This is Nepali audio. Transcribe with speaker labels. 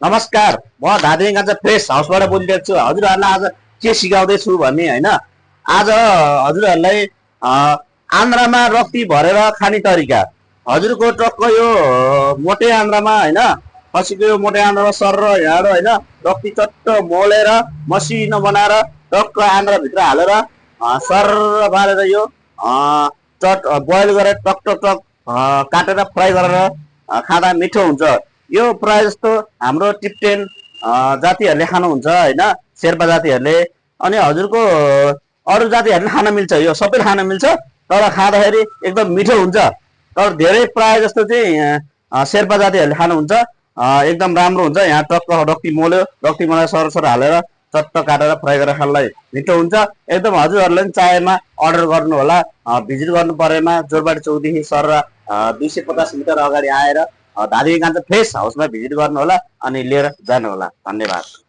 Speaker 1: नमस्कार, म धादिङ गाँजा फ्रेस हाउसबाट बोलिरहेको छु। हजुरहरूलाई आज के सिकाउँदैछु भने होइन, आज हजुरहरूलाई आन्द्रामा रक्ती भरेर खाने तरिका। हजुरको टक्क यो मोटे आन्द्रामा होइन, खसीको यो मोटे आन्द्रामा सर हिँडाडो होइन, रक्ती चट्ट मोलेर मसिनो बनाएर टक्क आन्द्राभित्र हालेर सर पारेर यो चट बोइल गरेर टक टक टक काटेर फ्राई गरेर खाँदा मिठो हुन्छ। यो प्रायः जस्तो हाम्रो टिप्टेन जातिहरूले खानुहुन्छ होइन, शेर्पा जातिहरूले। अनि हजुरको अरू जातिहरूले खान मिल्छ, यो सबैले खान मिल्छ, तर खाँदाखेरि एकदम मिठो हुन्छ। तर धेरै प्रायः जस्तो चाहिँ शेर्पा जातिहरूले खानुहुन्छ, एकदम राम्रो हुन्छ। यहाँ टक्क रक्ती मोल्यो, रक्ती मोलेर सर सर हालेर चट्ट काटेर फ्राई गरेर खानलाई मिठो हुन्छ एकदम। हजुरहरूले पनि चाहेमा अर्डर गर्नु होला। भिजिट गर्नु परेमा जोरबारी चौकदेखि सर 250 मिटर अगाडि आएर धादिङ गाँजा फ्रेस हाउसमा भिजिट गर्नु होला अनि लिएर जानु होला। धन्यवाद।